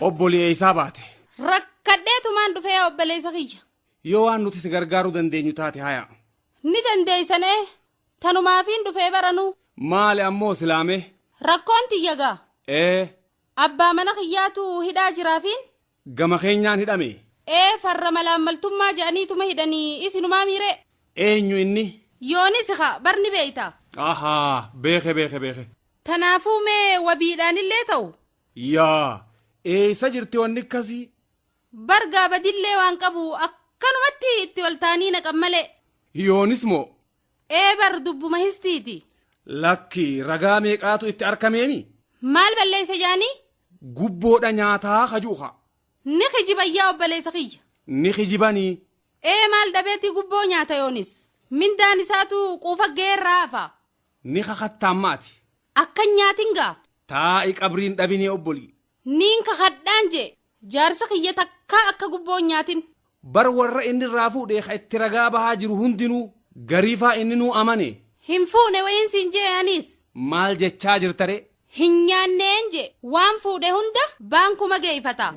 Obbolii eeysaa baate? Rakkadheetumaan dhufe yaa obboleessa kiyya. Yoo waan nuti si gargaaruu dandeenyu taate haya. Ni dandeeysan ee. Tanumaafiin dhufee baranuu. Maali ammoo silaamee? Rakkoon tiyya gaa. Ee. Abbaa mana kiyyaatu hidhaa jiraafiin. Gama keenyaan hidhame? Ee farra malaammaltummaa je'aniituma hidhanii isinumaa miiree? Eenyu inni? Yoonisi kaa bar ni beeyta. Ahaa beeke beeke beeke. Tanaafuu mee wabiidhaanillee ta'u. Yaa eeysa jirti wanni akkasii? Bar gaa badillee waan qabu akkanumatti itti ol ta'anii naqan malee. Yoonis moo? Ee bar dubbuma histiiti. Lakki ragaa meeqaatu itti arkameemi? Maal balleeyse jaanii? Gubboodha nyaataa ka ju'u kaa. Ni kijiban yaa obboleessa kiyya. Ni kijibanii? Ee maal dhabeeti gubboo nyaata yoonis. Mindaan isaatu quufa ga'ee irraa hafa. Ni kakattaa amma ati? Akka hin nyaatin gaa. Taa'i qabriin dhabinii obbolii. Niin kakadhaan je'e. Jaarsi kiyya takkaa akka gubboo hin nyaatin. Bar warra inni irraa fuudhe ka itti ragaa bahaa jiru hundinuu gariifaa inninuu amane. Hin fuune wayiin siin je'e aniis. Maal jechaa jirta ree? Hin nyaanneen je'e. Waan fuudhe hunda baankuma geeyfata.